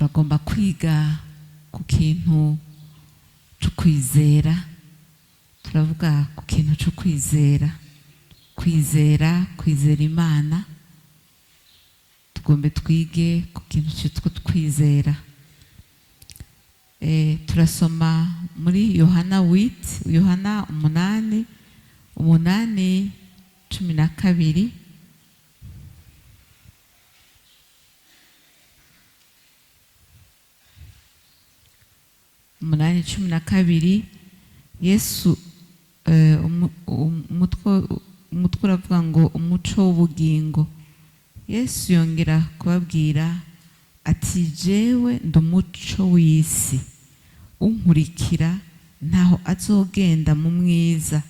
Turagomba kwiga ku kintu cyo kwizera. Turavuga ku kintu cyo kwizera, kwizera, kwizera Imana. Tugombe twige ku kintu cyitwa twizera. Turasoma muri Yohana 8, Yohana 8, 8:12. 8:12. Yesu, umutwe uravuga ngo umuco w'ubugingo. Yesu yongera kubabwira ati: "Jewe ndi umuco w'isi, unkurikira ntaho azogenda mu mwiza,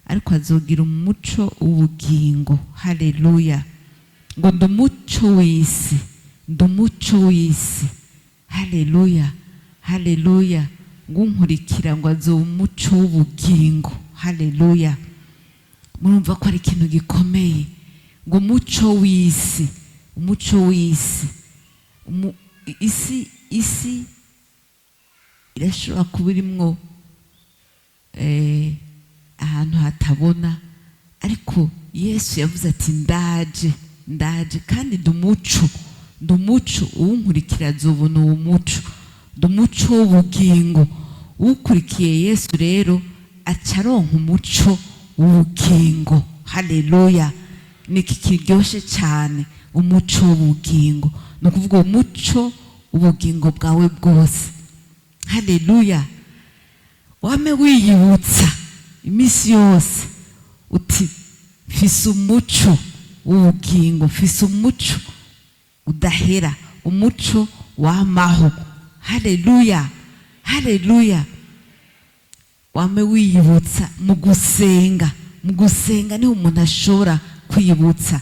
ariko azogira umuco w'ubugingo." Haleluya! Ngo ndi umuco w'isi, ndi umuco w'isi. Haleluya, haleluya! Ngo unkurikira ngo azoba umuco w'ubugingo. Haleluya! Murumva ko ari ikintu gikomeye, ngo umuco w'isi, umuco w'isi. Isi irashobora kuba irimwo ahantu hatabona, ariko Yesu yavuze ati: "Ndaje, ndaje, kandi ndi umuco, ndi umuco. Uwunkurikira azobona uwo muco. Ndi umuco w'ubugingo." Ukurikiye Yesu rero aca aronka umuco w'ubugingo. Haleluya! Ni iki kiryoshe cyane? Umuco w'ubugingo, ni ukuvuga umuco w'ubugingo bwawe bwose. Haleluya! Wame wiyibutsa iminsi yose uti: "Mfise umuco w'ubugingo, mfise umuco udahera, umuco wamaho." Haleluya, haleluya! Wame wiyibutsa mu gusenga. Mu gusenga niho umuntu ashobora kwiyibutsa,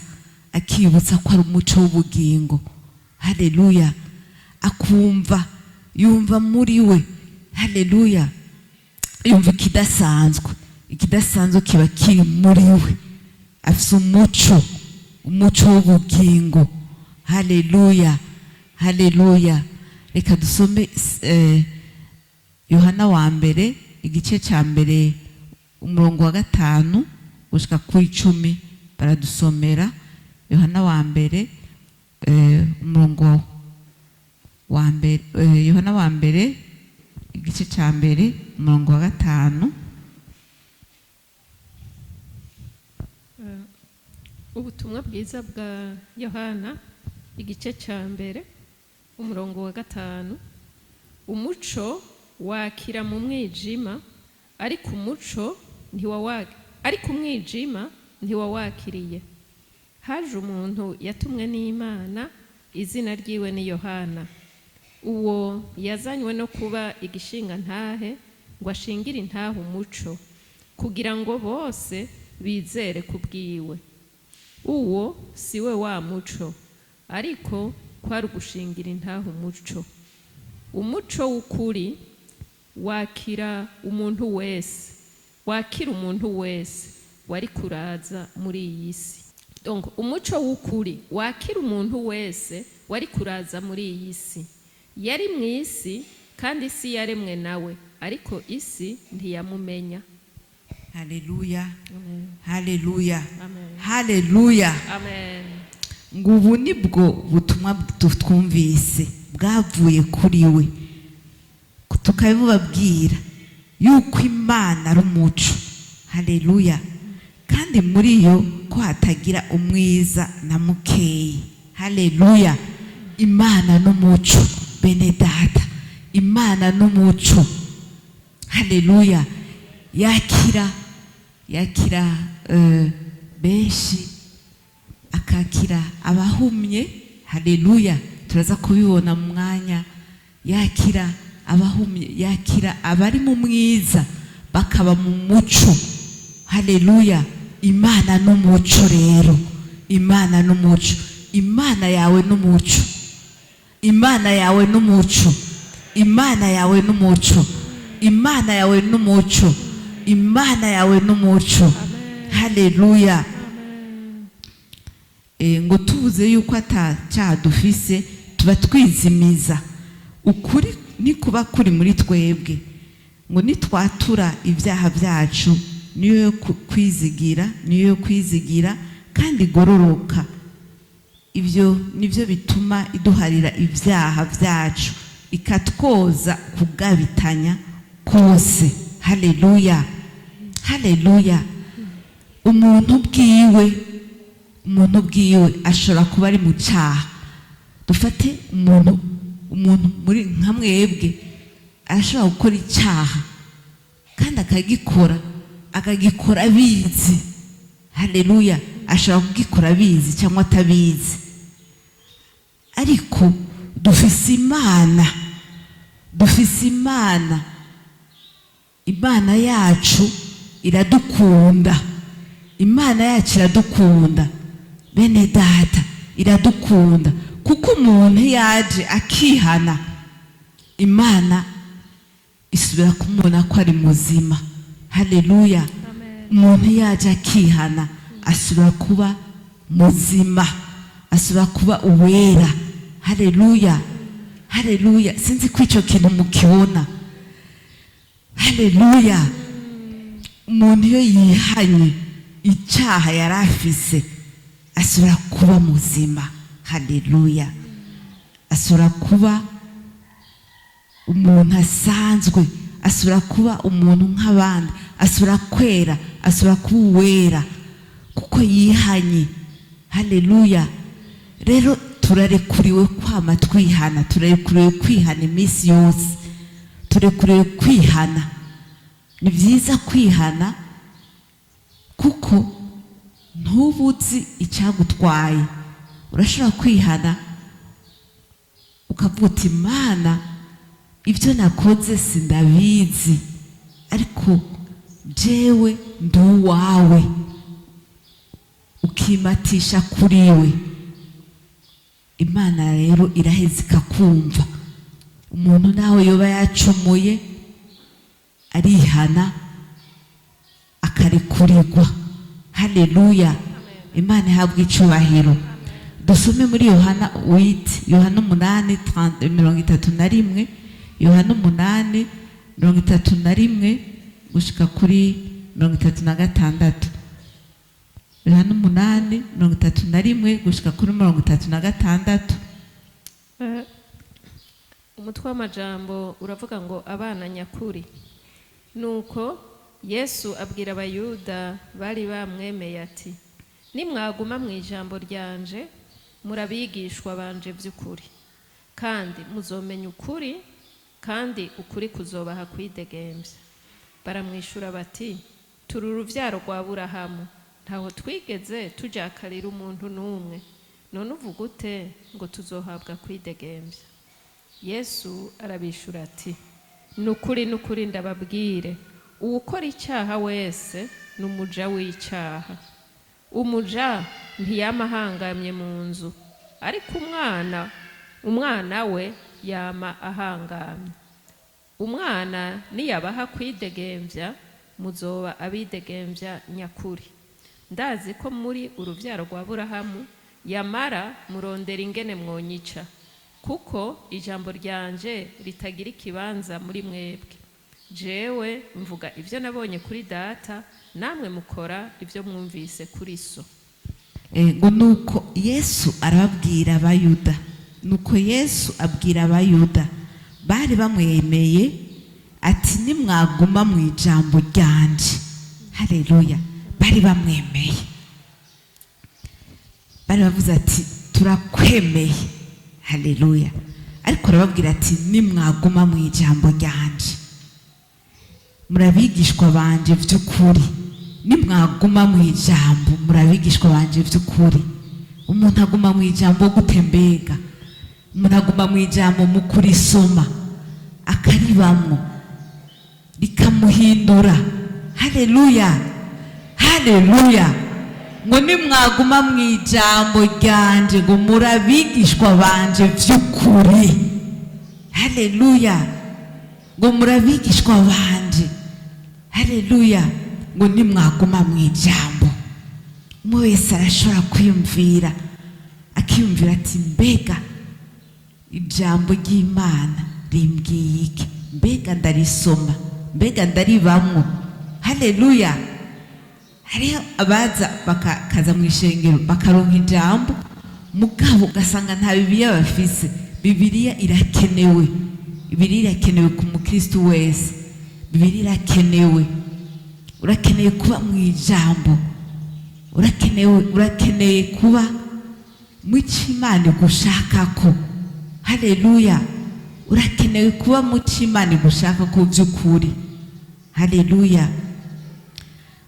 akiyibutsa ko ari umuco w'ubugingo. Haleluya! Akumva, yumva muri we. Haleluya! Yumva ikidasanzwe, ikidasanzwe kiba kiri muri we. Afise umuco, umuco w'ubugingo. Haleluya, haleluya! Reka dusome Yohana wa mbere, igice cya mbere, umurongo wa 5 gushika ku 10. Baradusomera Yohana wa mbere, umurongo wa mbere, Yohana wa mbere, igice cya mbere, umurongo wa 5. Ubutumwa bwiza bwa Yohana, igice cya mbere, umurongo wa 5: Umuco wakira mu mwijima, ariko umuco ariko umwijima ntiwawakiriye. Haje umuntu yatumwe n'Imana, izina ryiwe ni Yohana. Uwo yazanywe no kuba igishinga ntahe, ngo ashingire intahe umuco, kugira ngo bose bizere ku bwiwe. Uwo si we wa muco, ariko kwari ugushingira intahe umuco. Umuco w'ukuri wakira umuntu wese, wakira umuntu wese wari kuraza muri iyi si. Donc umuco w'ukuri wakira umuntu wese wari kuraza muri iyi si. Yari mu isi, kandi isi yaremwe nawe, ariko isi ntiyamumenya. Haleluya! Amen. Haleluya! Amen. Haleluya! Amen. Ngo ubu nibwo butumwa twumvise bwavuye kuri we, tukabibabwira yuko Imana ari umuco. Haleluya! Kandi muri yo ko hatagira umwiza na mukeyi. Haleluya! Imana n'umuco, bene Data, Imana n'umuco. Haleluya! Yakira benshi, akakira abahumye. Haleluya! Turaza kubibona mu mwanya. Yakira abahumye, yakira abari mu mwiza bakaba mu muco. Haleluya! Imana n'umuco rero, Imana n'umuco. Imana yawe n'umuco, Imana yawe n'umuco, Imana yawe n'umuco, Imana yawe n'umuco, Imana yawe n'umuco. Haleluya! Ngo tubuze yuko ata cyaha dufise, tuba twizimiza. Ukuri nikuba kuri muri twebwe, ngo nitwatura ibyaha byacu, niyo yo kwizigira, niyo yo kwizigira kandi igororoka. Ibyo nibyo bituma iduharira ibyaha byacu, ikatwoza kugabitanya kose. Haleluya, haleluya. Umuntu bwiwe ashobora kuba ari mu cyaha. Dufate umuntu muri nka mwebwe arashobora gukora icyaha kandi akagikora abizi. Haleluya. Ashobora kugikora abizi cyangwa atabizi, ariko dufise Imana, dufise Imana. Imana yacu iradukunda, Imana yacu iradukunda, bene data, iradukunda, kuko umuntu yaje akihana, Imana isubira kumubona ko ari muzima. Haleluya. Umuntu yaje akihana asubira kuba muzima, asubira kuba uwera. Haleluya, haleluya. Sinzi ko icyo kintu mukibona. Haleluya. Umuntu iyo yihanye icyaha yari afise, asubira kuba muzima. Haleluya. Asubira kuba umuntu asanzwe, asubira kuba umuntu nk'abandi, asubira kwera, asubira kuba uwera kuko yihanye. Haleluya. Rero turarekuriwe kwama twihana, turarekuriwe kwihana iminsi yose, turekuriwe kwihana. Ni byiza kwihana kuko ntuba uzi icyagutwaye. Urashobora kwihana ukavuga uti: "Imana, ibyo nakoze sindabizi, ariko jewe ndi uwawe." Ukimatisha kuri we. Imana rero iraheza ikakumva. Umuntu nawe yoba yacumuye, arihana akarekurirwa. Haleluya, Imana ihabwa icubahiro. Dusome muri Yohana 8, Yohana 8 30, 31, Yohana 8, 31 gushika kuri 36. Yohana 8, 31 gushika kuri 36. Umutwe w'amajambo uravuga ngo abana nyakuri. Nuko Yesu abwira Abayuda bari bamwemeye ati: "Nimwaguma mu ijambo ryanje, murabigishwa banje by'ukuri, kandi muzomenya ukuri, kandi ukuri kuzobaha kwidegembya." Baramwishura bati: "Turi uruvyaro rwa Burahamu, ntaho twigeze tujakarira umuntu n'umwe. None uvuga ute ngo tuzohabwa kwidegembya?" Yesu arabishura ati: "Ni ukuri, ni ukuri, ndababwire, uwukora icyaha wese ni umuja w'icyaha. Umuja ntiyama ahangamye mu nzu, ariko umwana we yama ahangamye. Umwana niyabaha kwidegembya, muzoba abidegembya nyakuri. Ndazi ko muri urubyaro rwa Burahamu, yamara murondera ingene mwonyica, kuko ijambo ryanje ritagira ikibanza muri mwebwe. Jewe mvuga ibyo nabonye kuri Data, namwe mukora ibyo mwumvise kuri so." Ngo nuko Yesu arababwira Abayuda, nuko Yesu abwira Abayuda bari bamwemeye ati: "Nimwaguma mu ijambo ryanje." Haleluya. Bari bamwemeye, bari bavuze ati: "Turakwemeye." Haleluya. Ariko arababwira ati: "Nimwaguma mu ijambo ryanje, murabigishwa banje by'ukuri. Nimwaguma mu ijambo, murabigishwa banje by'ukuri." Umuntu aguma mu ijambo gute? Mbega umuntu aguma mu ijambo mu kurisoma, akaribamwo, rikamuhindura. Haleluya, haleluya. Ngo nimwaguma mu ijambo ryanje, ngo murabigishwa banje by'ukuri. Haleluya. Ngo murabigishwa banje. Haleluya. Ngo nimwaguma mu ijambo. Umwe wese arashobora kwiyumvira, akiyumvira ati: "Mbega ijambo ry'Imana Rimbwiye iki? Mbega ndarisoma? Mbega ndaribamwo? Haleluya! Hariho abaza bakaza mu ishengero bakaronka ijambo, mugabo ugasanga nta Bibiliya bafise. Bibiliya irakenewe, Bibiliya irakenewe ku mukristo wese. Bibiliya irakenewe. Urakeneye kuba mu ijambo, urakenewe, urakeneye kuba mu cyo Imana igushakako. Haleluya! Urakenewe kuba mu cyo Imana igushaka ko by'ukuri. Haleluya!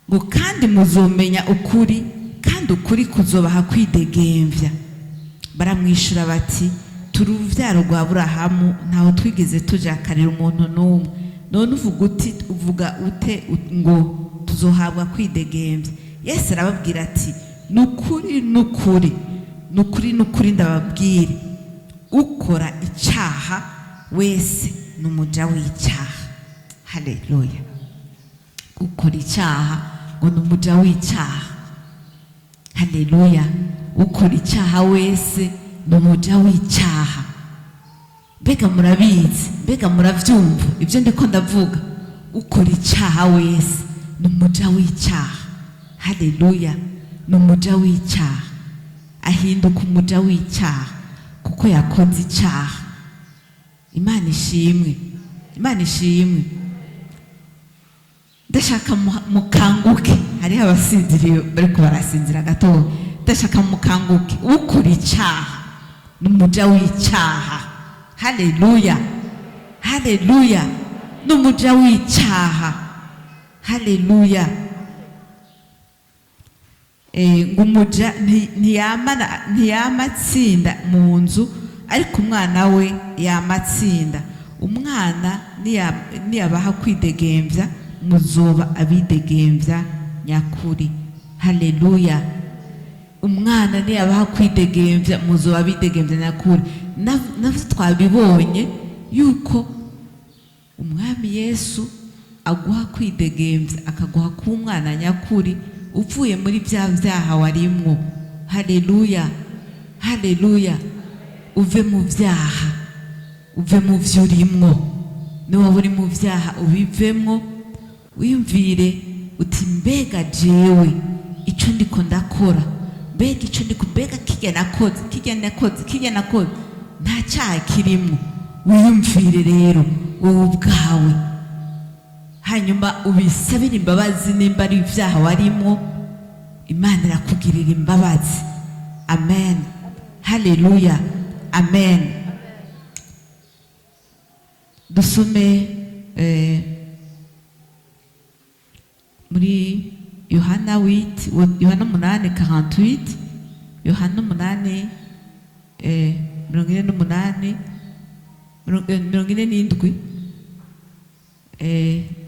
Ngo kandi muzomenya ukuri, kandi ukuri kuzobaha kwidegemvya. Baramwishyura bati: "Turi uruvyaro rwa Burahamu, ntaho twigeze tujakarira umuntu n'umwe. None uvuga uti, uvuga ute ngo tuzohabwa kwidegemvya?" Yesu arababwira ati: "Ni ukuri, ni ukuri, ni ukuri, ni ukuri ndababwire, ukora icyaha wese ni umuja w'icyaha." Haleluya! Ukora icyaha ngo ni umuja w'icyaha. Haleluya! Ukora icyaha wese ni umuja w'icyaha. Mbega murabizi? Mbega murabyumva ibyo ndiko ndavuga? Ukora icyaha wese ni umuja w'icyaha. Haleluya! Ni umuja w'icyaha, ahinduka umuja w'icyaha kuko yakoze icyaha. Imana ishimwe, Imana ishimwe. Ndashaka mukanguke. Hariho abasinziriye, bariko barasinzira gatoya. Ndashaka mukanguke. Ukora icyaha ni umuja w'icyaha. Haleluya, haleluya! Ni umuja w'icyaha. Haleluya! Ngo umuja ntiyama atsinda mu nzu, ariko umwana we yama atsinda. Umwana niyabaha kwidegemvya, muzoba abidegemvya nyakuri. Haleluya! Umwana niyabaha kwidegemvya, muzoba abidegemvya nyakuri. Navyo twabibonye yuko Umwami Yesu aguha kwidegemvya, akaguha kuba umwana nyakuri uvuye muri bya byaha warimwo. Haleluya, haleluya! Uve mu byaha, uve mu byo urimwo. Niwaba uri mu byaha, ubivemwo. Wiyumvire uti: "Mbega jewe icyo ndiko ndakora, mbega icyo ndiko, mbega kirya nakoze, kirya nakoze, kirya nakoze, nta cyaha kirimwo?" Wiyumvire rero wowe ubwawe, hanyuma ubisabire imbabazi. Nimba ari ibyaha warimwo, Imana irakugirira imbabazi. Amen, haleluya, amen. Dusome muri Yohana 8, Yohana 8 48, Yohana 8 48, 47.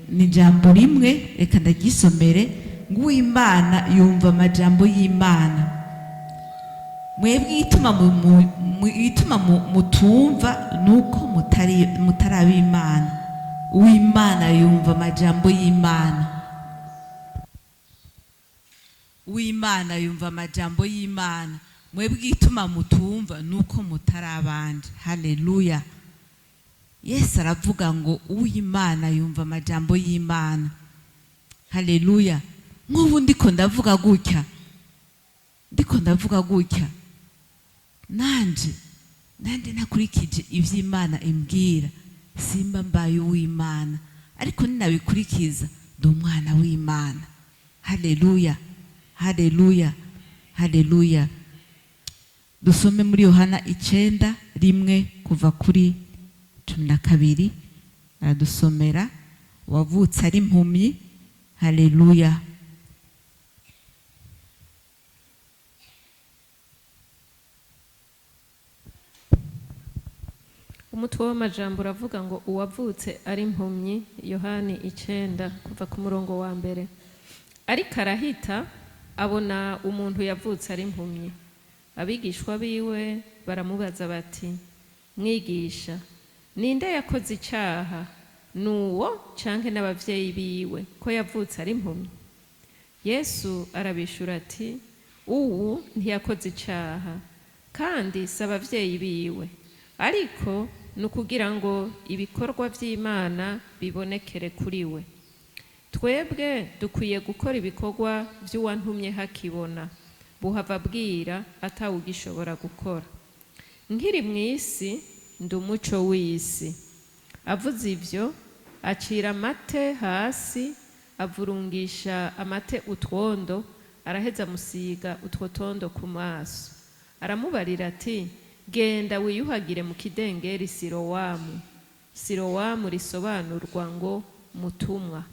Ni ijambo rimwe, reka ndagisomere. Ngo uw'Imana yumva amajambo y'Imana. Mwebwe igituma mutumva nuko mutari ab'Imana. Uw'Imana yumva amajambo y'Imana. Uw'Imana yumva amajambo y'Imana. Mwebwe igituma mutumva nuko mutari abandi. Haleluya! Yesu aravuga ngo uw'Imana yumva amajambo y'Imana. Haleluya! Nk'ubu ndiko ndavuga gutya, ndiko ndavuga gutya, nanje nakurikije ivy'Imana imbwira, simba mbaye uw'Imana, ariko ninabikurikiza ndi umwana w'Imana. Haleluya, haleluya, haleluya! Dusome muri Yohana 9 1 kuva kuri 12. Aradusomera wavutse ari impumyi. Haleluya! Umutwe w'amajambo uravuga ngo uwavutse ari impumyi. Yohani 9 kuva ku murongo wa mbere. Ariko arahita, abona umuntu yavutse ari impumyi. Abigishwa biwe baramubaza bati: "Mwigisha, ninde yakoze icyaha, ni uwo canke n'abavyeyi biwe, ko yavutse ari impumyi?" Yesu arabishura ati: "Uwu ntiyakoze icyaha, kandi si abavyeyi biwe, ariko Ni ukugira ngo ibikorwa by'Imana bibonekere kuri we. Twebwe dukwiye gukora ibikorwa by'uwantumye hakibona, buhava bwira atawugishobora gukora. Nkiri mu isi, ndi umuco w'isi. Avuze ibyo, acira amate hasi, avurungisha amate utwondo, araheza amusiga utwo twondo ku maso. Aramubarira ati: "Genda wiyuhagire mu kidengeri Sirowamu." Sirowamu risobanurwa ngo "mutumwa".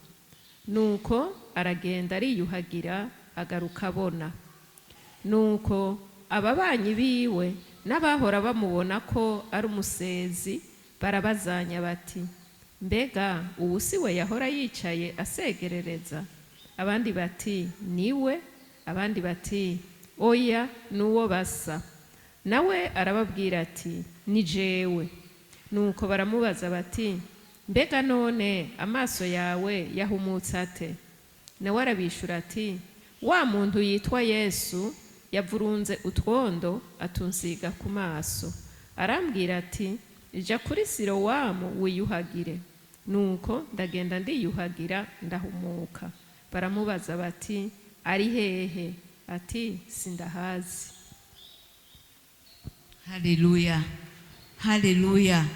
Nuko aragenda ariyuhagira, agaruka abona. Nuko ababanyi biwe n'abahora bamubona ko ari umusezi barabazanya bati: "Mbega ubu si we yahora yicaye asegerereza?" Abandi bati: "Niwe." Abandi bati: "Oya, n'uwo basa." Nawe arababwira ati: "Ni jewe." Nuko baramubaza bati: "Mbega none amaso yawe yahumutse ate?" Nawe arabishura ati: "Wa muntu yitwa Yesu yavurunze utwondo atunsiga ku maso, arambwira ati: 'Jya kuri Sirowamu wiyuhagire.' Nuko ndagenda ndiyuhagira, ndahumuka." Baramubaza bati: "Ari hehe?" Ati: "Sindahazi." Haleluya, haleluya!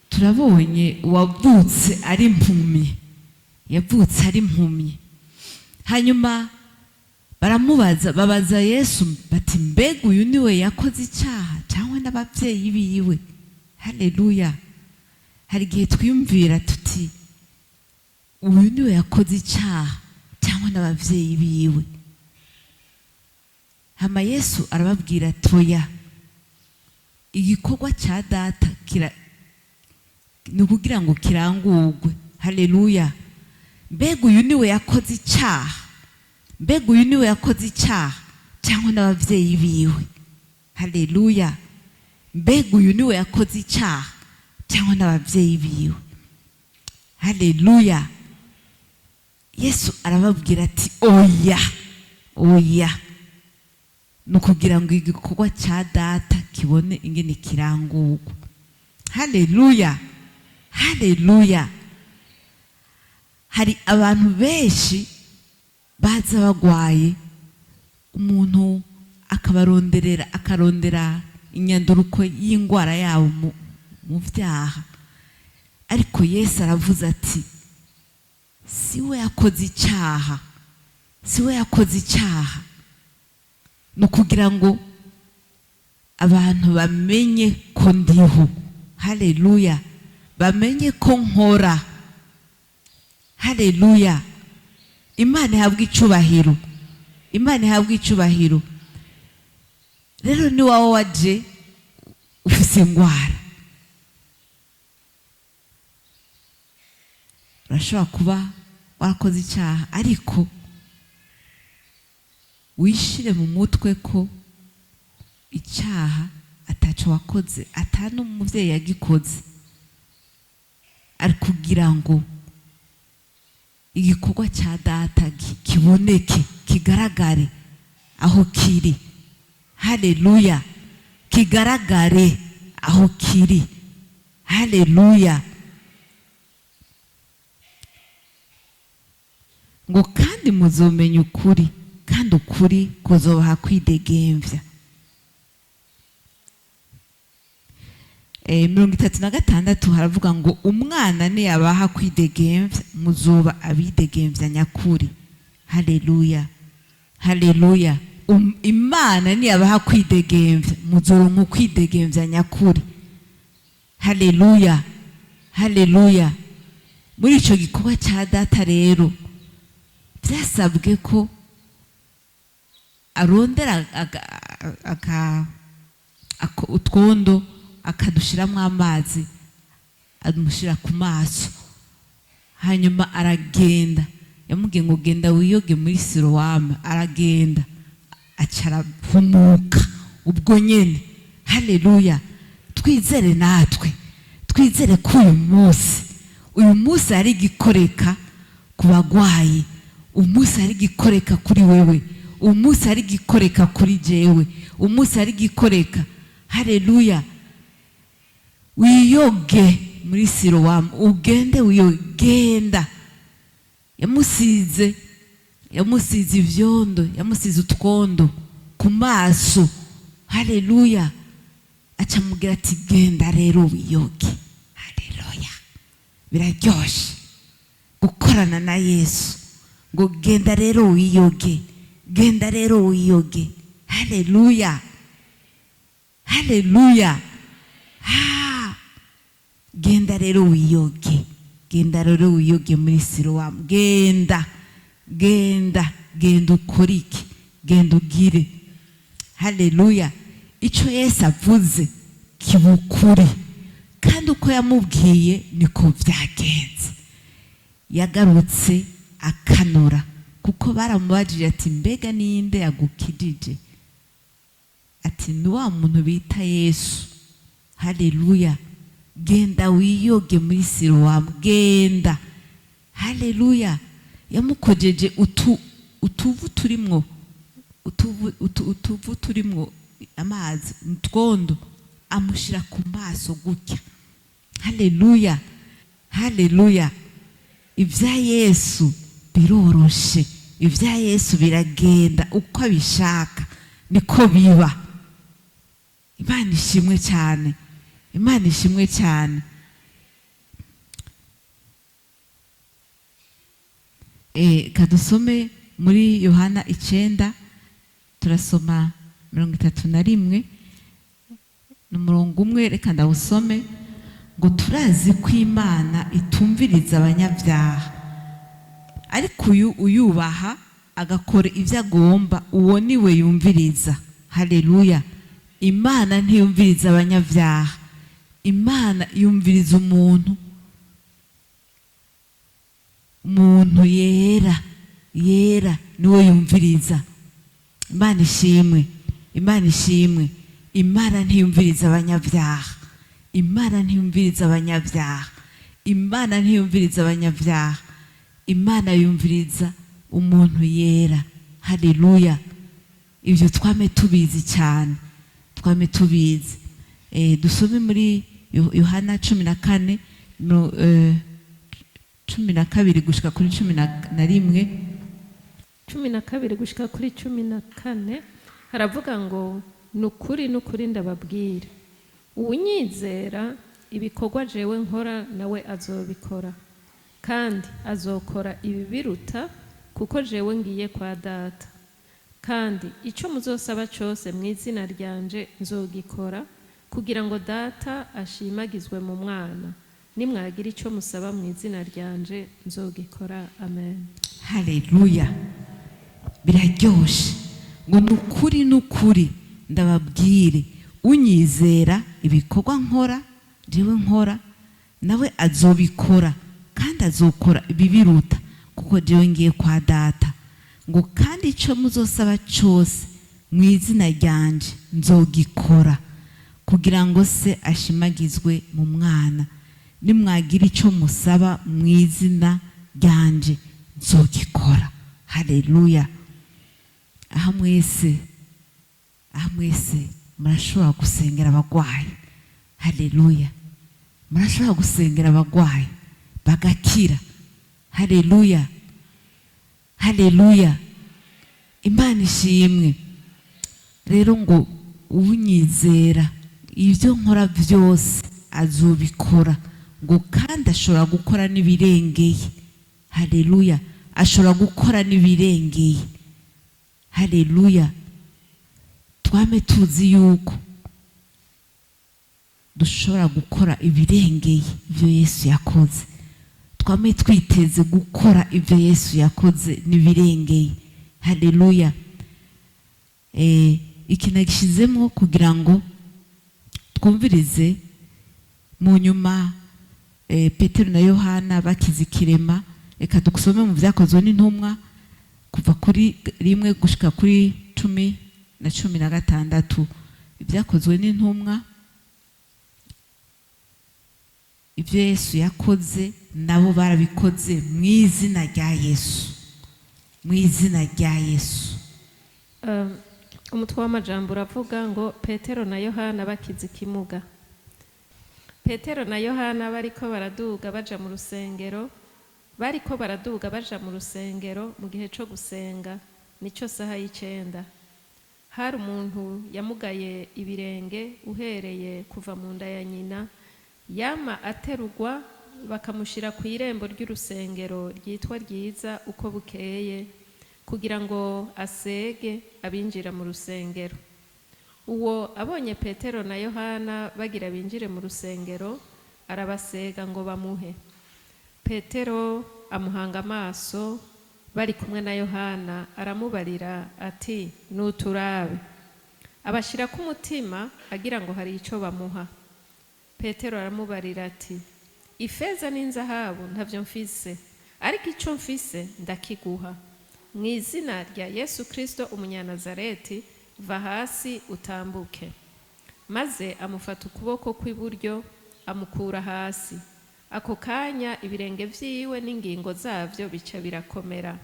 Turabonye uwavutse ari impumyi, yavutse ari impumyi. Hanyuma baramubaza, babaza Yesu bati: "Mbega uyu niwe yakoze icyaha cyangwa n'ababyeyi biwe?" Haleluya! Hari igihe twiyumvira tuti: "Uyu niwe yakoze icyaha cyangwa n'ababyeyi biwe?" Hama Yesu arababwira: "Toya, igikorwa cya Data kira ni ukugira ngo kirangurwe." Haleluya! Mbega uyu niwe yakoze icyaha, mbega uyu niwe yakoze icyaha cyangwa n'ababyeyi biwe? Haleluya! Mbega uyu niwe yakoze icyaha cyangwa n'ababyeyi biwe? Haleluya! Yesu arababwira ati: "Oya, oya, ni ukugira ngo igikorwa cya Data kibone ingene kirangurwa." Haleluya, haleluya! Hari abantu benshi baza bagwaye, umuntu akabaronderera, akarondera inyanduruko y'indwara yabo mu byaha. Ariko Yesu aravuze ati: "Si we yakoze icyaha, si we yakoze icyaha, ni ukugira ngo abantu bamenye ko ndiho." Haleluya! Bamenye ko nkora. Haleluya! Imana ihabwa icubahiro, Imana ihabwa icubahiro. Rero ni wawe waje ufise ingwara, urashobora kuba warakoze icyaha, ariko wishire mu mutwe ko icyaha ataco wakoze, ata n'umuvyeyi yagikoze, ari kugira ngo igikorwa cya Data kiboneke, kigaragare aho kiri. Haleluya! Kigaragare aho kiri. Haleluya! Ngo: "Kandi muzomenya ukuri, kandi ukuri kuzobaha kwidegemvya." 36 haravuga ngo: "Umwana niyabaha kwidegemvya, muzoba abidegemvya nyakuri." Haleluya, haleluya! Imana niyabaha kwidegemvya, muzoronka ukwidegemvya nyakuri. Haleluya, haleluya! Muri ico gikorwa ca Data rero, byasabwe ko arondera utwondo, akadushyiramo amazi, amushyira ku maso, hanyuma aragenda. Yamubwiye ngo: "Genda wiyoge muri Sirowamu." Aragenda, aca arahumuka ubwo nyene. Haleluya! Twizere natwe, twizere ko uyu munsi hari igikoreka ku bagwayi, umunsi hari igikoreka kuri wewe, umunsi hari igikoreka kuri jewe, umunsi hari igikoreka. Haleluya! Wiyoge muri Sirowamu, ugende wiyoge, genda. Yamusize ivyondo, yamusize utwondo ku maso. Haleluya! Aca amubwira ati: "Genda rero wiyoge." Haleluya! Biraryoshe gukorana na Yesu. Ngo genda rero wiyoge, genda rero wiyoge. Haleluya, haleluya! Ha, genda rero wiyoge, genda rero wiyoge muri Sirowamu. Genda, genda, genda ukore iki? Genda ugire. Haleluya! Icyo Yesu avuze kiba ukuri, kandi uko yamubwiye niko byagenze. Yagarutse akanura, kuko baramubajije ati: "Mbega ninde yagukijije?" Ati: "Ni wa muntu bita Yesu." Haleluya! Genda wiyoge muri Sirowamu, genda. Haleluya! Yamukojeje utuvu turimwo utuvu turimwo amazi, utwondo, amushyira ku maso gutya. Haleluya, haleluya! Ibya Yesu biroroshe, ibya Yesu biragenda uko abishaka, niko biba. Imana ishimwe cyane, Imana ishimwe cyane. Kadusome muri Yohana 9, turasoma 31, ni umurongo umwe, reka ndawusome. Ngo turazi ko Imana itumviriza abanyabyaha, ariko uyu uyubaha agakora ibyo agomba, uwo niwe yumviriza. Haleluya! Imana ntiyumviriza abanyabyaha, Imana yumviriza umuntu yera. Yera niwe yumviriza. Imana ishimwe, Imana ishimwe. Imana ntiyumviriza abanyabyaha, Imana ntiyumviriza abanyabyaha, Imana ntiyumviriza abanyabyaha. Imana yumviriza umuntu yera. Haleluya! Ibyo twame tubizi cyane, twame tubizi. Dusome muri Yohana 14, 12 gushika kuri 11. 12 gushika kuri 14, haravuga ngo: "Ni ukuri, ni ukuri ndababwira, uwunyizera, ibikorwa jewe nkora nawe azobikora, kandi azokora ibi biruta, kuko jewe ngiye kwa Data. Kandi icyo muzosaba cyose mu izina ryanje nzogikora, kugira ngo Data ashimagizwe mu Mwana. Nimwagira icyo musaba mu izina ryanje nzogikora. Amen." Haleluya! Biraryoshe. Ngo ni ukuri, ni ukuri ndababwire, unyizera, ibikorwa nkora jewe nkora nawe azobikora, kandi azokora ibibiruta, kuko jewe ngiye kwa Data. Ngo kandi icyo muzosaba cyose mu izina ryanje nzogikora, kugira ngo Se ashimagizwe mu Mwana. Nimwagira icyo musaba mu izina ryanje nzogikora. Haleluya! Aha mwese, aha mwese murashobora gusengera abagwayi. Haleluya! Murashobora gusengera abagwayi bagakira. Haleluya, haleluya! Imana ishimwe. Rero ngo unyizera, ibyo nkora byose azobikora, ngo kandi ashobora gukora n'ibirengeye. Haleluya! Ashobora gukora n'ibirengeye. Haleluya! Twame tuzi yuko dushobora gukora ibirengeye ibyo Yesu yakoze. Twame twiteze gukora ibyo Yesu yakoze n'ibirengeye. Haleluya! Iki nagishyizemo kugira ngo twumvirize mu nyuma, Petero na Yohana bakize ikirema. Reka dusome mu Byakozwe n'Intumwa, kuva kuri 1 gushika kuri 10 na 16. Ibyakozwe n'Intumwa, ibyo Yesu yakoze nabo barabikoze mu izina rya Yesu, mu izina rya Yesu. Umutwe w'amajambo uravuga ngo: Petero na Yohana bakize ikimuga. Petero na Yohana bariko baraduga baja mu rusengero, bariko baraduga baja mu rusengero mu gihe co gusenga, nico saha y'icenda. Hari umuntu yamugaye ibirenge uhereye kuva mu nda ya nyina, yama aterugwa bakamushira ku irembo ry'urusengero ryitwa Ryiza uko bukeye, kugira ngo asege abinjira mu rusengero. Uwo abonye Petero na Yohana bagira binjire mu rusengero, arabasega ngo bamuhe. Petero amuhanga amaso bari kumwe na Yohana, aramubarira ati: "Nuturabe." Abashyirako umutima agira ngo hari icyo bamuha. Petero aramubarira ati: "Ifeza n'inzahabu ntabyo mfise, ariko icyo mfise ndakiguha. Mu izina rya Yesu Kirisito Umunyanazareti, va hasi utambuke." Maze amufata ukuboko kw'iburyo, amukura hasi. Ako kanya ibirenge vyiwe n'ingingo zavyo bica birakomera,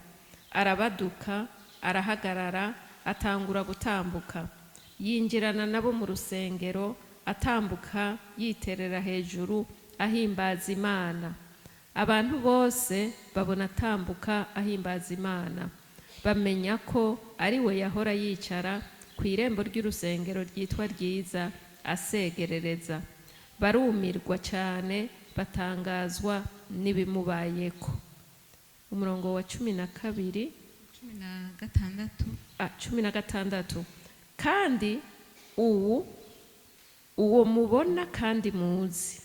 arabaduka, arahagarara, atangura gutambuka. Yinjirana nabo mu rusengero, atambuka yiterera hejuru, ahimbaza Imana. Abantu bose babona atambuka ahimbaza Imana, bamenya ko ari we yahora yicara ku irembo ry'urusengero ryitwa Ryiza asegerereza. Barumirwa cyane, batangazwa n'ibimubayeko. Umurongo wa 12. 16. Ah, 16. Kandi ubu uwo mubona kandi muzi,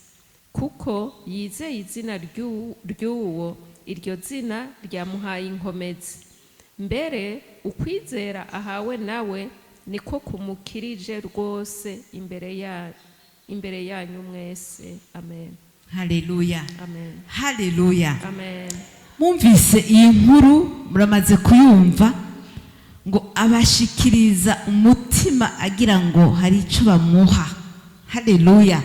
kuko yizeye izina ry'uwo iryo zina ryamuhaye inkomezi. Mbere ukwizera ahawe nawe niko kumukirije rwose imbere yanyu mwese. Amen. Haleluya. Amen. Haleluya. Amen. Mwumvise iyi nkuru, muramaze kuyumva, ngo abashikiriza umutima agira ngo hari icyo bamuha. Haleluya.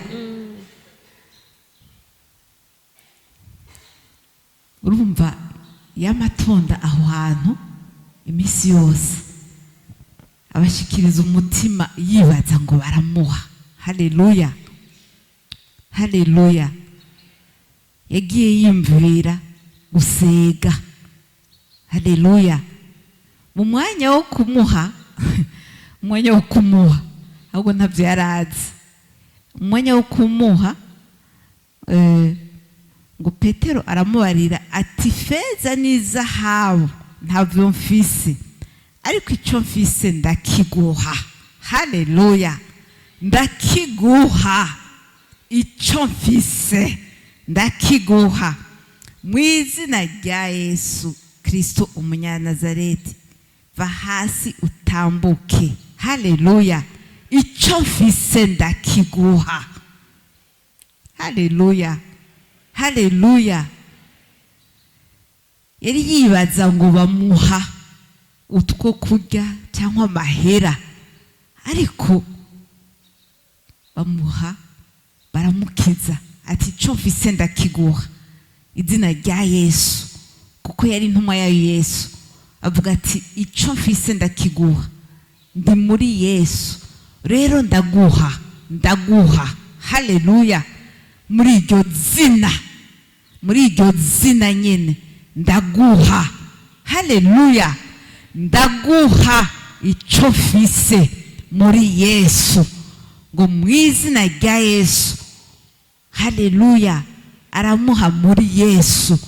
Urumva yamatonda aho hantu iminsi yose, abashikiriza umutima yibaza ngo baramuha. Haleluya, haleluya. Yagiye yiyumvira gusega. Haleluya. Mu mwanya wo kumuha, umwanya wo kumuha, ahubwo ntabyo yari azi, umwanya wo kumuha, ngo Petero aramubarira ati: "Feza n'izahabu ntabyo mfise, ariko icyo mfise ndakiguha." Haleluya. Ndakiguha, icyo mfise ndakiguha, mu izina rya Yesu Kirisito Umunyanazareti, va hasi utambuke. Haleluya. Icyo mfise ndakiguha. Haleluya, haleluya. Yari yibaza ngo bamuha utwo kurya cyangwa amahera, ariko bamuha, baramukiza. Ati: "Icyo mfise ndakiguha, izina rya Yesu." Kuko yari intumwa ya Yesu, avuga ati: "Icyo mfise ndakiguha, ndi muri Yesu, rero ndaguha, ndaguha." Haleluya. Muri iryo zina, muri iryo zina nyine ndaguha. Haleluya. Ndaguha icyo mfise muri Yesu, ngo mu izina rya Yesu. Haleluya. Aramuha muri Yesu.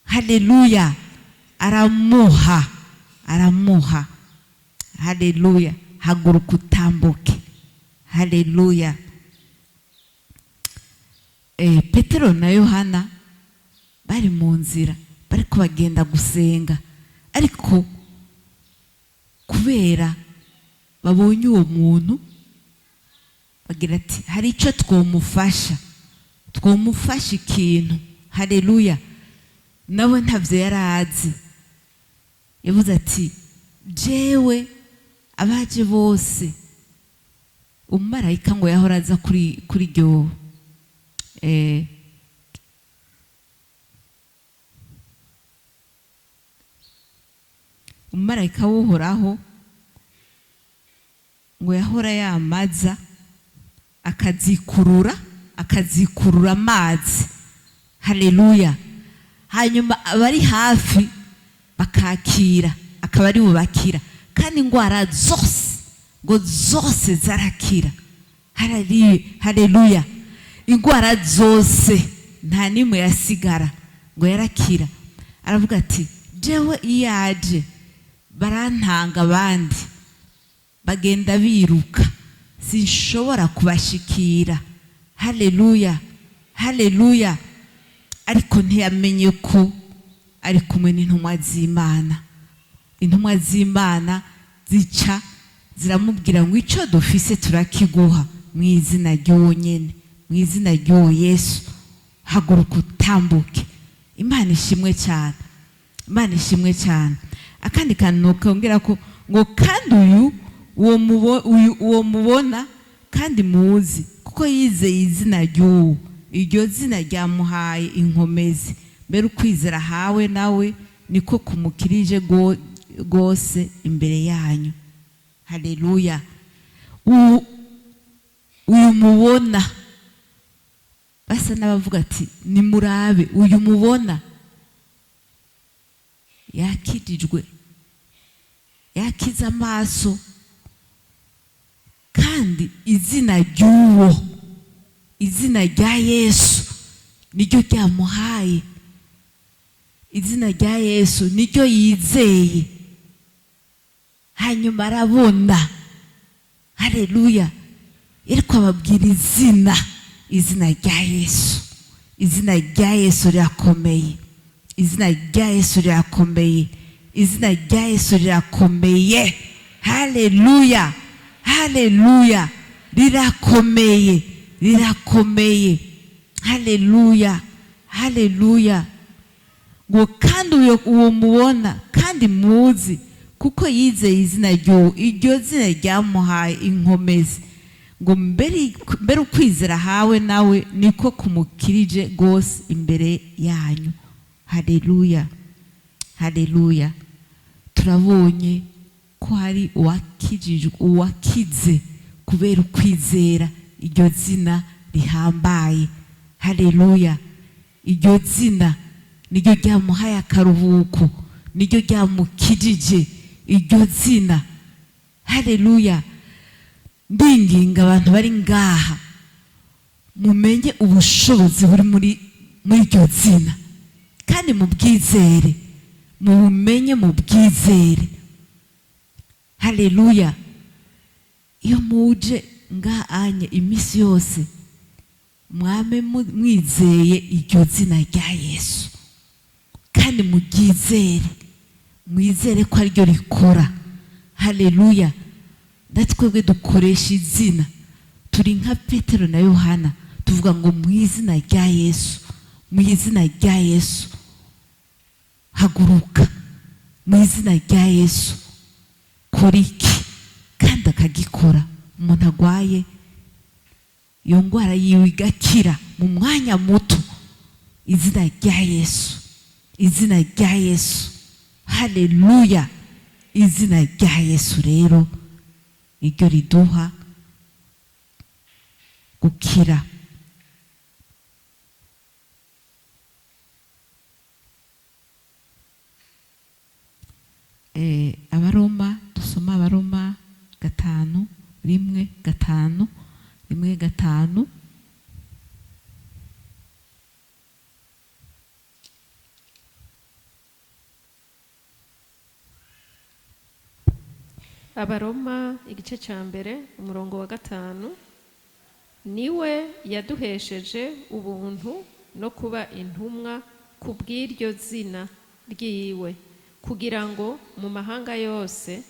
Haleluya. Aramuha, aramuha. Haleluya. Haguruka utambuke. Haleluya. Petero na Yohana bari mu nzira, bariko bagenda gusenga, ariko kubera babonye uwo muntu, bagira ati: "Hari icyo twomufasha, twomufasha ikintu." Haleluya. Nawe ntabyo yari azi. Yavuze ati: "Jewe abaje bose." Umumarayika ngo yahora aza kuri iryo umumarayika w'Uhoraho ngo yahora yamaza akazikurura. Akazikurura amazi. Haleluya! Hanyuma abari hafi bakakira, akaba ari bubakira. Kandi indwara zose, ngo zose zarakira. Haleluya! Indwara zose, nta n'imwe yasigara, ngo yarakira. Aravuga ati: "Jewe iyo aje barantanga, abandi bagenda biruka, sinshobora kubashikira." Haleluya, haleluya! Ariko ntiyamenye ko ari kumwe n'intumwa z'Imana. Intumwa z'Imana zica ziramubwira ngo: "Icyo dufise turakiguha mu izina ry'uwo nyene, mu izina ry'uwo Yesu, haguruka utambuke." Imana ishimwe cyane, Imana ishimwe cyane. Akandi kantu kongera ko ngo: "Kandi uyu uyu uwo mubona kandi muzi, kuko yizeye izina ry'uwo, iryo zina ryamuhaye inkomezi. Mbere ukwizera ahawe nawe niko kumukirije rwose imbere yanyu." Haleluya! Uyu mubona, basa n'abavuga ati: "Nimurabe uyu mubona yakirijwe, yakize amaso, kandi izina ry'uwo, izina rya Yesu niryo ryamuhaye, izina rya Yesu niryo yizeye, hanyuma arabona." Haleluya! Ariko ababwira izina, izina rya Yesu. Izina rya Yesu rirakomeye, izina rya Yesu rirakomeye, izina rya Yesu rirakomeye. Haleluya, haleluya! Rirakomeye, rirakomeye. Haleluya, haleluya! Ngo: "Kandi uwo mubona kandi muzi, kuko yizeye izina ry'uwo, iryo zina ryamuhaye inkomezi, ngo mbere ukwizera ahawe nawe niko kumukirije rwose imbere yanyu." Haleluya, haleluya! Turabonye ko hari uwakijijwe, uwakize kubera ukwizera iryo zina rihambaye. Haleluya! Iryo zina niryo ryamuhaye akaruhuko, niryo ryamukijije, iryo zina. Haleluya! Ndinginga abantu bari ngaha, mumenye ubushobozi buri muri iryo zina kandi mubwizere, mubumenye, mubwizere. Haleluya! Iyo muje ngaha iminsi yose, mwame mwizeye iryo zina rya Yesu kandi muryizere, mwizere ko ariryo rikora. Haleluya! Natwebwe dukoresha izina, turi nka Petero na Yohana, tuvuga ngo: "Mu izina rya Yesu, mu izina rya Yesu, haguruka. Mu izina rya Yesu, kora iki." Kandi akagikora. Umuntu agwaye, iyo ndwara yiwe igakira mu mwanya muto. Izina rya Yesu, izina rya Yesu. Haleluya! Izina rya Yesu rero niryo riduha gukira. Abaroma, dusoma Abaroma 5 1 5 1 5. Abaroma igice cya 1, umurongo wa 5: "Niwe yaduhesheje ubuntu no kuba intumwa ku bw'iryo zina ryiwe, kugira ngo mu mahanga yose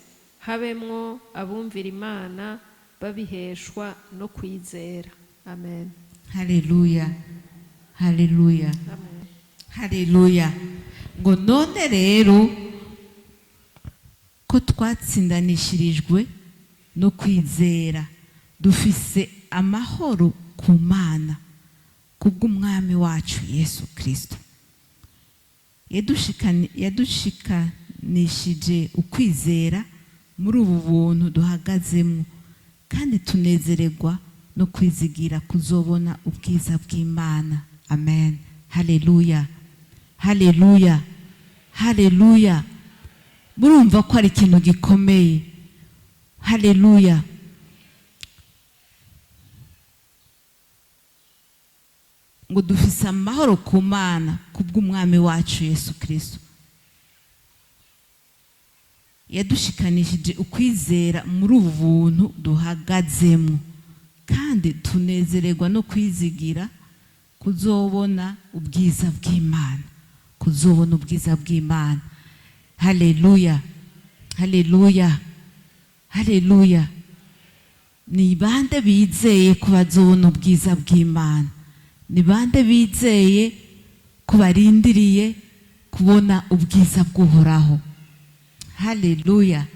habemwo abumvira Imana babiheshwa no kwizera." Amen. Haleluya, haleluya! Amen. Haleluya! Ngo: "None rero ko twatsindanishirijwe no kwizera, dufise amahoro ku Mana kubw'Umwami wacu Yesu Kirisito. Yadushikanishije ukwizera muri ubu buntu duhagazemo, kandi tunezererwa no kwizigira kuzobona ubwiza bw'Imana. Amen. Haleluya, haleluya, haleluya. Murumva ko ari ikintu gikomeye. Haleluya. Ngo dufise amahoro ku Mana kubw'Umwami wacu Yesu Kristo, yadushikanishije ukwizera muri ubu buntu duhagazemo, kandi tunezererwa no kwizigira kuzobona ubwiza bw'Imana, kuzobona ubwiza bw'Imana. Haleluya, haleluya, haleluya. Ni bande bizeye ko bazobona ubwiza bw'Imana? Ni bande bizeye ko barindiriye kubona ubwiza bw'Uhoraho? Haleluya.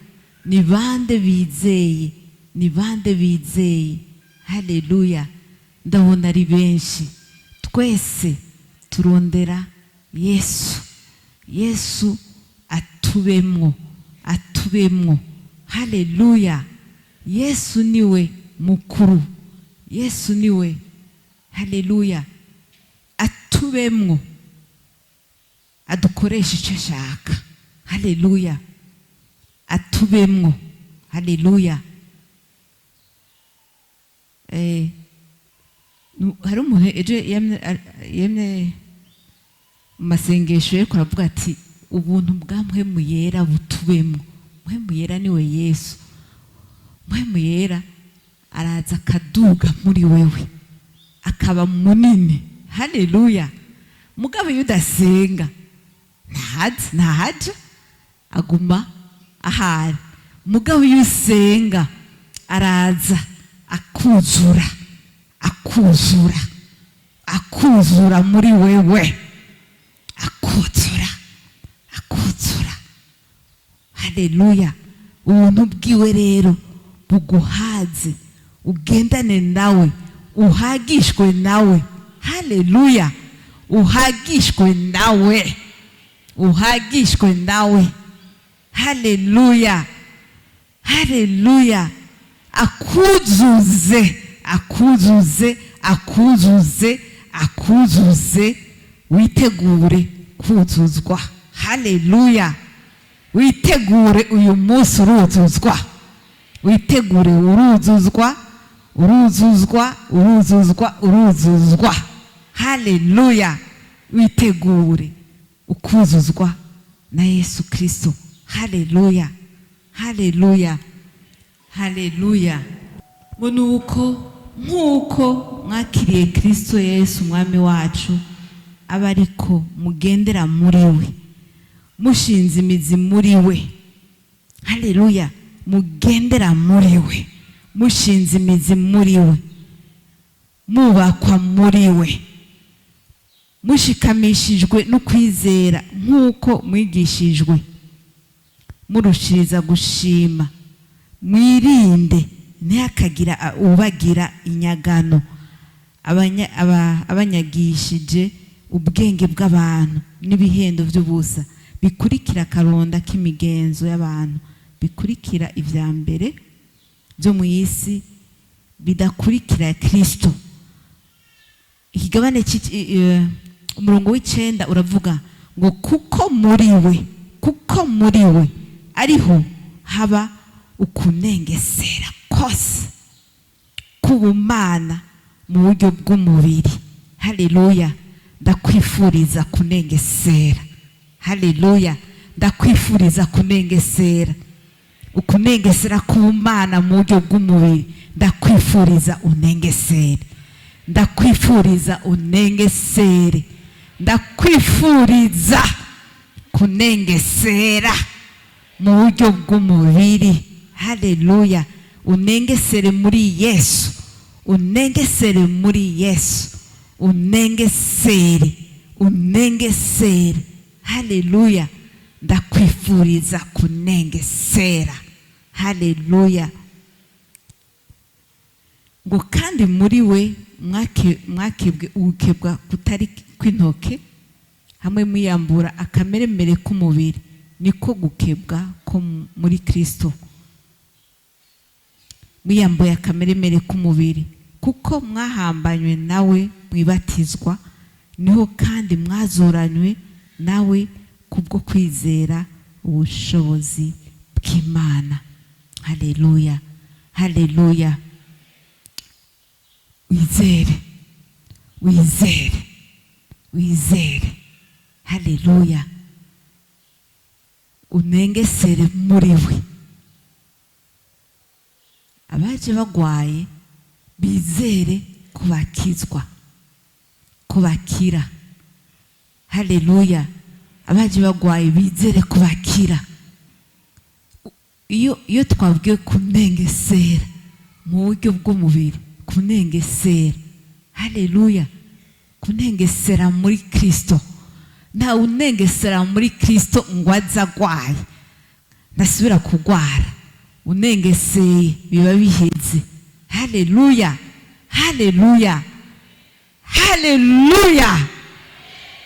Ni bande bizeye? Ni bande bizeye? Haleluya. Ndabona ari benshi. Twese turondera Yesu. Yesu atubemwo, atubemwo. Haleluya. Yesu niwe mukuru. Yesu niwe. Haleluya. Atubemwo, adukoresha icyo ashaka. Haleluya. Atubemwo. Haleluya. Hari umuntu ejo yemye mu masengesho yariko aravuga ati ubuntu bwa Mpwemu Yera butubemwo. Mpwemu Yera niwe Yesu. Mpwemu Yera araza akaduga muri wewe, akaba munini. Haleluya. Mugabo iyo udasenga ntahaja, aguma ahari. Mugabo iyo usenga araza akuzura, akuzura, akuzura muri wewe, akuzura, akuzura. Haleluya. Ubuntu bwiwe rero buguhaze, ugendane nawe, uhagishwe nawe. Haleluya. Uhagishwe nawe, uhagishwe nawe. Haleluya, haleluya. Akuzuze, akuzuze, akuzuze, akuzuze. Witegure kuzuzwa. Haleluya. Witegure uyu munsi uruzuzwa. Witegure uruzuzwa, uruzuzwa, uruzuzwa, uruzuzwa. Haleluya. Witegure ukuzuzwa na Yesu Kristo. Haleluya, haleluya, haleluya. Ngo nuko nk'uko mwakiriye Kristo Yesu Umwami wacu, abe ariko mugendera muri we, mushinze imizi muri we. Haleluya. Mugendera muri we, mushinze imizi muri we, mubakwa muri we, mushikamishijwe no kwizera nk'uko mwigishijwe, murushiriza gushima. Mwirinde ntihakagira ubagira inyagano, abanyagishije ubwenge bw'abantu n'ibihendo by'ubusa, bikurikira akaronda k'imigenzo y'abantu, bikurikira ivya mbere byo mu isi, bidakurikira Kristo. Ikigabane umurongo w'icenda uravuga ngo kuko muri we, kuko muri we ariho haba ukunengesera kose k'ubumana mu buryo bw'umubiri. Haleluya. Ndakwifuriza kunengesera. Haleluya. Ndakwifuriza kunengesera, ukunengesera k'ubumana mu buryo bw'umubiri. Ndakwifuriza unengesere, ndakwifuriza unengesere, ndakwifuriza kunengesera mu buryo bw'umubiri. Haleluya. Unengesere muri Yesu, unengesere muri Yesu, unengesere, unengesere. Haleluya. Ndakwifuriza kunengesera. Haleluya. Ngo kandi muri we mwakebwe ugukebwa kutari kw'intoke, hamwe mwiyambura akameremere k'umubiri, niko gukebwa ko muri Kristo. Mwiyambuye akameremere k'umubiri, Kuko mwahambanywe nawe mwibatizwa, niho kandi mwazuranywe nawe kubwo kwizera ubushobozi bw'Imana. Haleluya, haleluya. Wizere, wizere, wizere. Haleluya. Unengesere muri we. Abaje bagwaye bizere ko bakizwa, ko bakira. Haleluya. Abaje bagwaye bizere ko bakira. Iyo twabwiwe kunengesera mu buryo bw'umubiri, kunengesera, haleluya, kunengesera muri Kristo. Nta unengesera muri Kristo ngo aze agwaye ntasubira kugwara. Unengeseye biba biheze. Haleluya, haleluya, haleluya.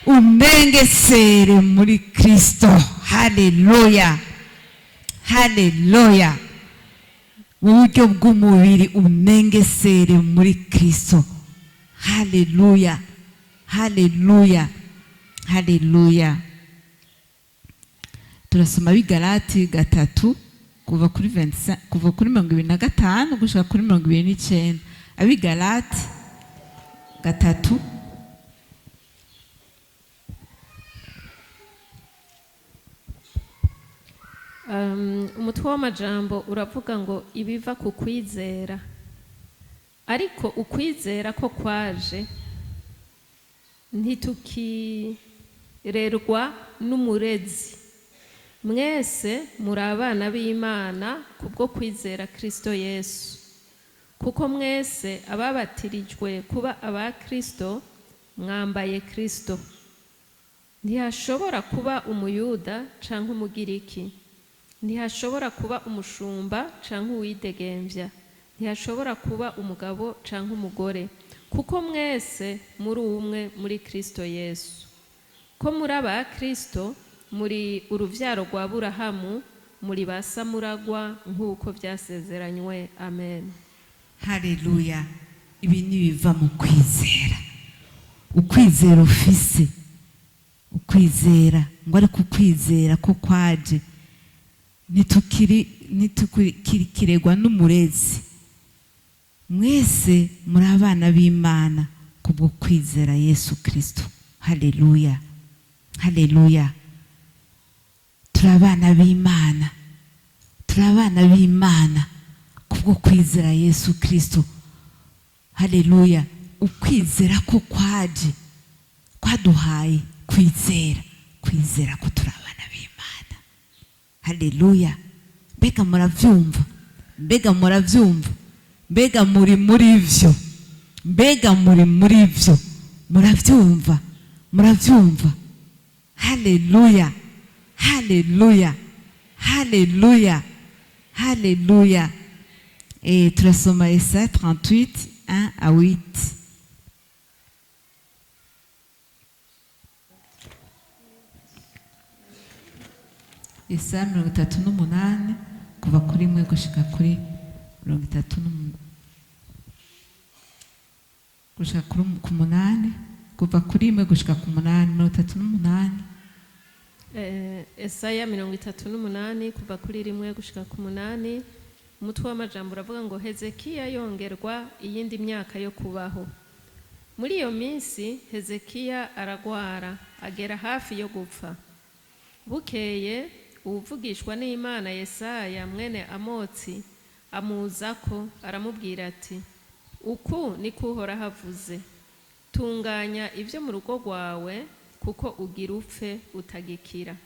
Unengesere muri Kristo. Haleluya, haleluya. Mu buryo bw'umubiri unengesere muri Kristo. Haleluya, haleluya, haleluya. Turasoma Abigalati 3, kuva kuri 25, kuva kuri 25 gushika kuri 29. Abigalati 3. Umutwe w'amajambo uravuga ngo ibiva ku kwizera. Ariko ukwizera ko kwaje, ntitukirerwa n'umurezi. Mwese muri abana b'Imana kubwo kwizera Kristo Yesu. Kuko mwese ababatirijwe kuba aba Kristo, mwambaye Kristo. Ntihashobora kuba umuyuda canke umugiriki, ntihashobora kuba umushumba canke uwidegemvya, ntihashobora kuba umugabo canke umugore, kuko mwese muri umwe muri Kristo Yesu. Ko muri aba Kristo, muri uruvyaro rwa Aburahamu, muri ba samuragwa nk'uko vyasezeranywe. Amen. Haleluya. Ibi ni biva mu kwizera. Ukwizera ufise, ukwizera ngo ariko ukwizera ko kwaje, ntitukirerwa n'umurezi. Mwese muri abana b'Imana kubwo kwizera Yesu Kristo. Haleluya, haleluya. Turi abana b'Imana, turi abana b'Imana kubwo kwizera Yesu Kristo. Haleluya. Ukwizera ko kwaje kwaduhaye kwizera, kwizera ko turi abana b'Imana. Haleluya. Mbega muravyumva? Mbega muravyumva? Mbega muri muri vyo? Mbega muri muri vyo? Muravyumva? Muravyumva? Haleluya, haleluya, haleluya, haleluya. Turasoma Yesaya 38, 1 à 8. Yesaya 38, kuva kuri 1 gushika kuri 30 gushika kuri ku 8, kuva kuri 1 gushika ku 8, 38. Esaya 38, kuva kuri 1 gushika ku 8. Umutwe w'amajambo uravuga ngo Hezekiya yongerwa iyindi myaka yo kubaho. Muri iyo minsi Hezekiya aragwara, agera hafi yo gupfa. Bukeye uwuvugishwa n'Imana Yesaya mwene Amotsi amuzako, aramubwira ati: "Uku niko Uhoraho avuze: tunganya ibyo mu rugo rwawe, kuko ugira upfe utagikira."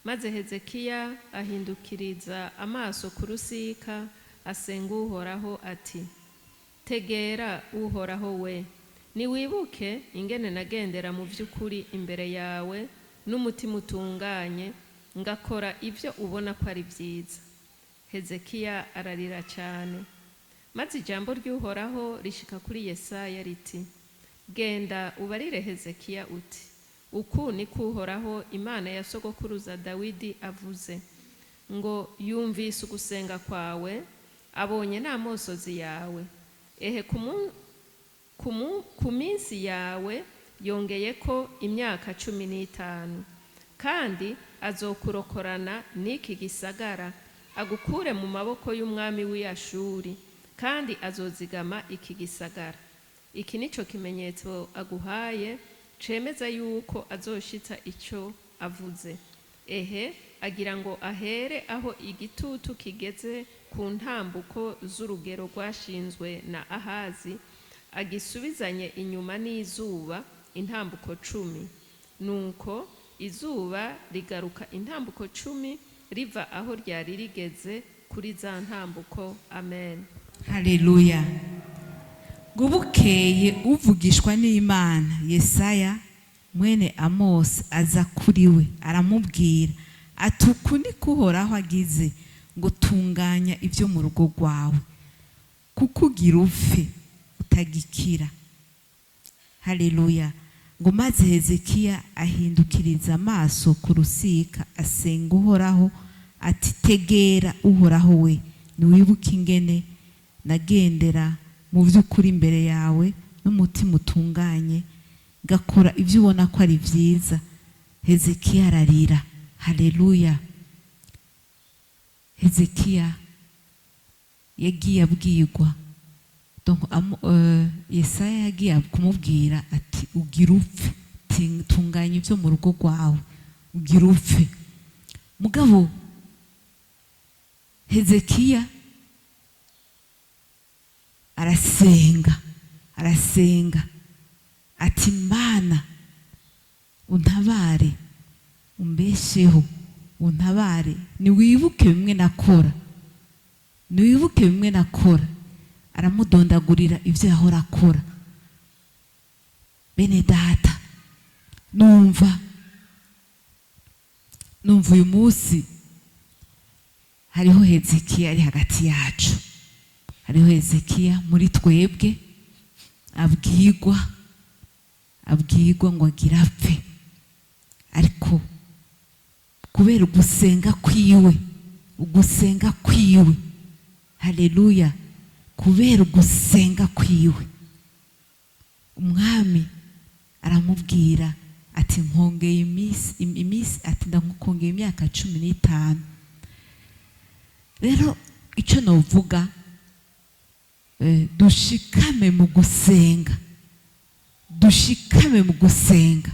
Maze Hezekiya ahindukiriza amaso ku rusika, asenga Uhoraho ati: "Tegera Uhoraho we, niwibuke ingene nagendera mu by'ukuri imbere yawe n'umutima utunganye, ngakora ibyo ubona ko ari byiza." Hezekiya ararira cyane. Maze ijambo ry'Uhoraho rishika kuri Yesaya riti: "Genda ubarire Hezekiya uti: uku niko Uhoraho Imana ya sogokuruza Dawidi avuze ngo: yumvise ugusenga kwawe, abonye n'amosozi yawe. Ehe, ku minsi yawe yongeyeko imyaka 15, kandi azokurokorana n'iki gisagara, agukure mu maboko y'umwami w'Iyashuri, kandi azozigama iki gisagara. Iki nico kimenyetso aguhaye cemeza yuko azoshitsa ico avuze. Ehe, agira ngo ahere aho igitutu kigeze ku ntambuko z'urugero rwashinzwe na Ahazi, agisubizanye inyuma n'izuba intambuko 10. Nuko izuba rigaruka intambuko 10 riva aho ryari rigeze kuri za ntambuko. Amen. Haleluya. Ngo bukeye uvugishwa n'Imana Yesaya mwene Amosi aza kuri we, aramubwira ati: "Uku niko Uhoraho agize ngo: tunganya ibyo mu rugo rwawe, kuko ugira upfe utagikira." Haleluya. Ngo maze Hezekiya ahindukiriza amaso ku rusika, asenga Uhoraho ati: "Tegera Uhoraho we, ntiwibuke ingene nagendera mu by'ukuri imbere yawe n'umutima utunganye, ngakora ibyo ubona ko ari byiza." Hezekiya ararira. Haleluya. Hezekiya yagiye abwirwa, donc Yesaya yagiye kumubwira ati: "Ugira upfe, tunganya ibyo mu rugo rwawe, ugira upfe." Mugabo Hezekiya arasenga, arasenga ati: "Mana, untabare, umbesheho, untabare, niwibuke bimwe nakora, niwibuke bimwe nakora." Aramudondagurira ibyo yahora akora. Bene data, numva uyu munsi hariho Hezekiya ari hagati yacu, hariho Hezekiya muri twebwe, abwirwa ngo agira apfe, ariko kubera ugusenga kwiwe, ugusenga kwiwe, haleluya, kubera ugusenga kwiwe, umwami aramubwira ati: "Nkongeye iminsi", ati: "Ndakongeye imyaka 15." Rero icyo novuga, dushikame mu gusenga, dushikame mu gusenga.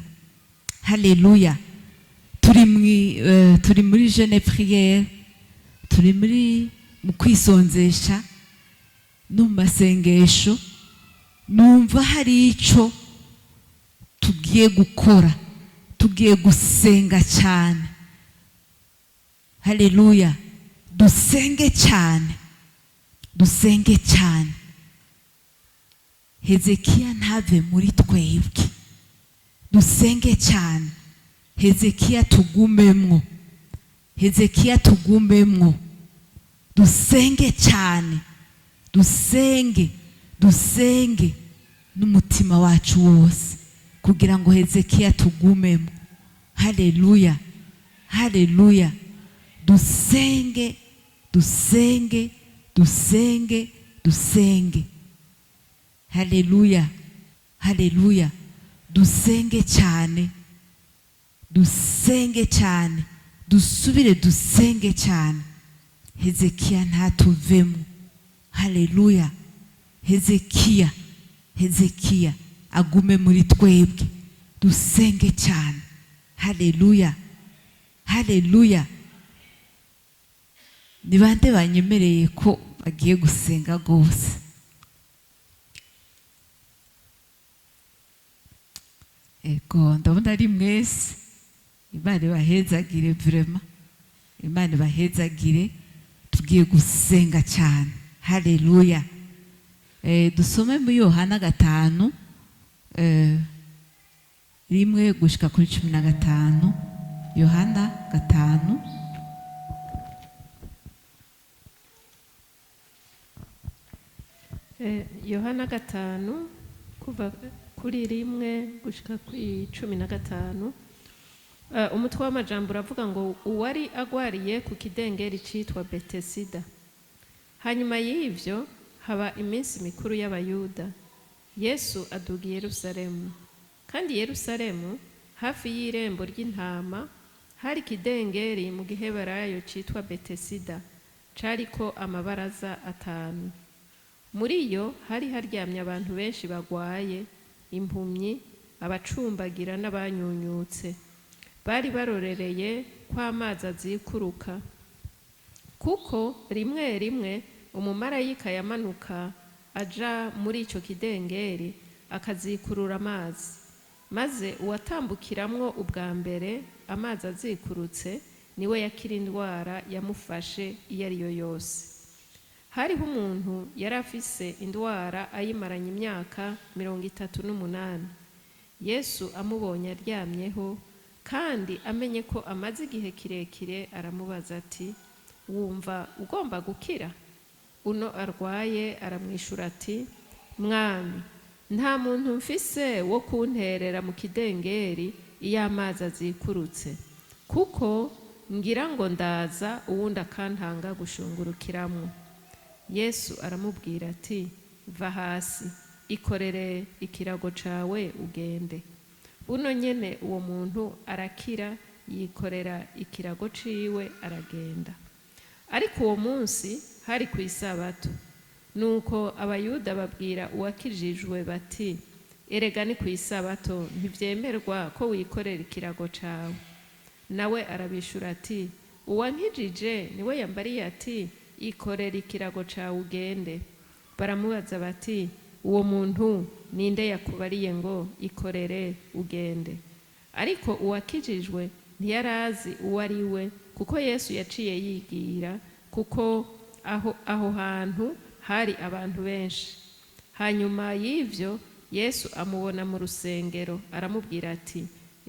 Haleluya. Turi muri jeûne prière, turi muri mu kwisonzesha no mu masengesho. Numva hari ico tugiye gukora, tugiye gusenga cyane. Haleluya. Dusenge cyane, dusenge cyane, Hezekiya ntave muri twebwe. Dusenge cyane, Hezekiya tugumemwo, Hezekiya tugumemwo. Dusenge cyane, dusenge, dusenge n'umutima wacu wose kugira ngo Hezekiya tugumemo. Haleluya, haleluya. Dusenge, dusenge, dusenge, dusenge. Haleluya, haleluya. Dusenge cyane, dusenge cyane, dusubire dusenge cyane, Hezekiya ntatuvemo. Haleluya. Hezekiya, Hezekiya agume muri twebwe. Dusenge cyane. Haleluya, haleluya. Ni bande banyemereye ko bagiye gusenga rwose? Ego, ndabona ari mwese. Imana ibahezagire, vraiment Imana ibahezagire. Tugiye gusenga cyane. Haleluya. Dusome muri Yohana 5, 1 gushika kuri 15. Yohana 5. Yohana 5, kuva kuri 1 gushika kuri 15. Umutwe w'amajambo uravuga ngo: uwari agwariye ku kidengeri citwa Betesida. Hanyuma y'ivyo Haba iminsi mikuru y'Abayuda. Yesu aduga i Yerusalemu. Kandi i Yerusalemu, hafi y'irembo ry'intama, hari ikidengeri mu giheberayo citwa Betesida, cariko amabaraza atanu. Muri yo hari haryamye abantu benshi bagwaye, impumyi, abacumbagira n'abanyunyutse. Bari barorereye ko amazi azikuruka, kuko rimwe rimwe umumarayika yamanuka aja muri ico kidengeri akazikurura amazi, maze uwatambukiramwo ubwa mbere amazi azikurutse niwe yakira indwara yamufashe iyo ari yo yose. Hariho umuntu yari afise indwara ayimaranye imyaka 38. Yesu amubonye aryamyeho kandi amenye ko amaze igihe kirekire, aramubaza ati: "Wumva ugomba gukira?" Uno arwaye aramwishura ati: "Mwami, nta muntu mfise wo kunterera mu kidengeri iyo amazi azikurutse, kuko ngira ngo ndaza, uwundi akantanga gushungurukiramwo." Yesu aramubwira ati: "Va hasi, ikorere ikirago cawe ugende." Buno nyene uwo muntu arakira, yikorera ikirago ciwe aragenda. Ariko uwo munsi hari ku isabato. Nuko Abayuda babwira uwakijijwe bati: "Erega ni ku isabato, ntivyemerwa ko wikorera ikirago cawe." Nawe arabishura ati: "Uwankijije niwe yambariye ati: 'Ikorera ikirago cawe ugende.'" Baramubaza bati: "Uwo muntu ninde yakubariye ngo ikorere ugende?" Ariko uwakijijwe ntiyarazi uwo ari we, kuko Yesu yaciye yigira, kuko aho hantu hari abantu benshi. Hanyuma y'ivyo Yesu amubona mu rusengero, aramubwira ati: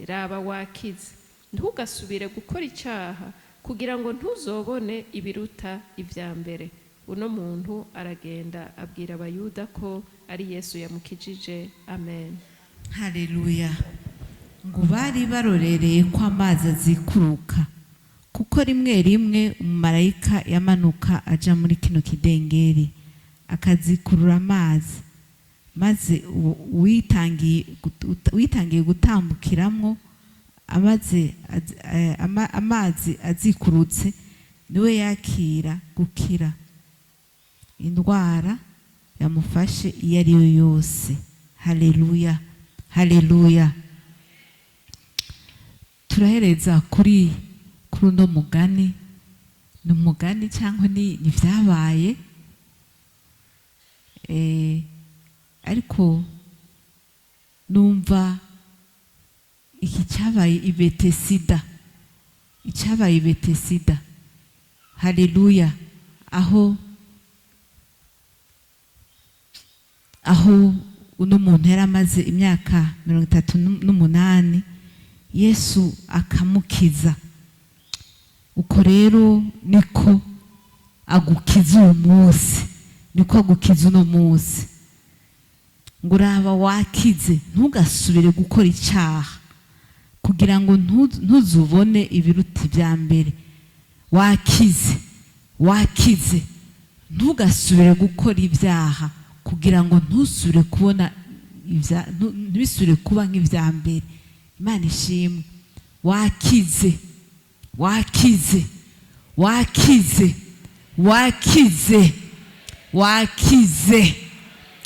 "Raba, wakize, ntugasubire gukora icaha, kugira ngo ntuzobone ibiruta ivya mbere." Uno muntu aragenda, abwira Abayuda ko ari Yesu yamukijije. Amen. Haleluya! Ngo bari barorereye ko amazi azikuruka, kuko rimwe rimwe umumarayika yamanuka aja muri kino kidengeri akazikurura amazi, maze uwitangiye gutambukiramwo amazi azikurutse niwe yakira gukira indwara yamufashe iyo ari yo yose. Haleluya, haleluya! Turahereza kuri uno mugani. Ni umugani cyangwa ni ibyabaye, ariko numva iki cyabaye i Betesida, icyabaye i Betesida. Haleluya! Aho uno muntu yari amaze imyaka 38, Yesu akamukiza. Uko rero niko agukiza uwo munsi, niko agukiza uno munsi, ngo: "Uraba wakize, ntugasubire gukora icyaha, kugira ngo ntuzubone ibiruta ibya mbere." Wakize, wakize, ntugasubire gukora ibyaha, kugira ngo ntusubire kubona ntibisubire kuba nk'ibya mbere. Imana ishimwe! Wakize, wakize, wakize, wakize, wakize,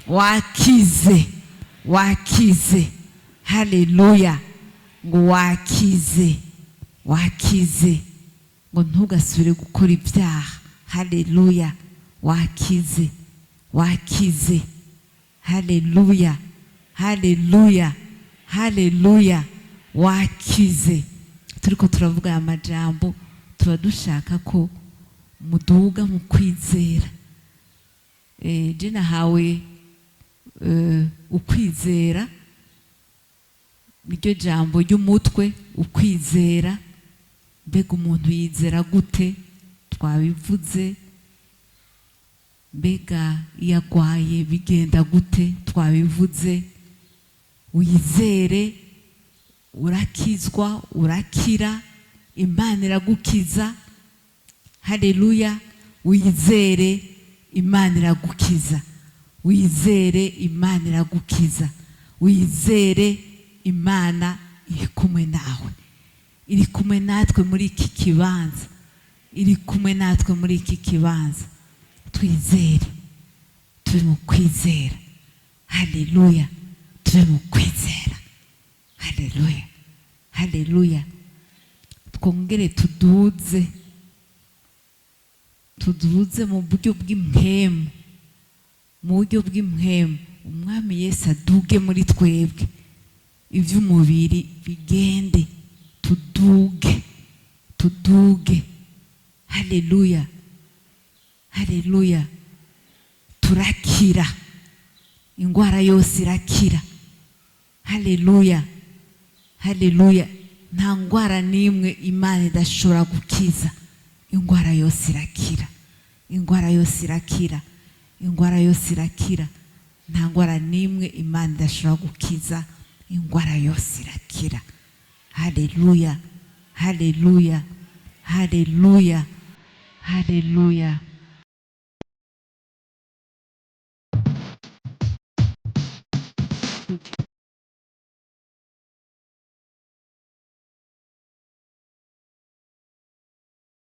wakize, wakize! Haleluya! Ngo wakize, wakize, ngo ntugasubire gukora ibyaha. Haleluya! Wakize, wakize! Haleluya, haleluya, haleluya! Wakize! Turiko turavuga aya majambo, tuba dushaka ko muduga mu kwizera. Je nahawe ukwizera, niryo jambo ry'umutwe. Ukwizera, mbega umuntu yizera gute? Twabivuze. Mbega iyo agwaye bigenda gute? Twabivuze. Wizere, urakizwa, urakira, Imana iragukiza. Haleluya! Wizere. Imana iragukiza. Wizere, Imana iragukiza. Wizere, Imana iri kumwe nawe, iri kumwe natwe muri iki kibanza, iri kumwe natwe muri iki kibanza. Twizere, turi mu kwizera. Haleluya, turi mu kwizera. Haleluya, haleluya. Twongere tuduze, tuduze mu buryo bw'impwemu, mu buryo bw'impwemu. Umwami Yesu aduge muri twebwe, iby'umubiri bigende. Tuduge, tuduge. Haleluya, haleluya. Turakira, indwara yose irakira. Haleluya, haleluya. Nta ndwara n'imwe Imana idashobora gukiza. Indwara yose irakira, indwara yose irakira, indwara yose irakira. Nta ndwara n'imwe Imana idashobora gukiza. Indwara yose irakira. Haleluya, haleluya, haleluya, haleluya.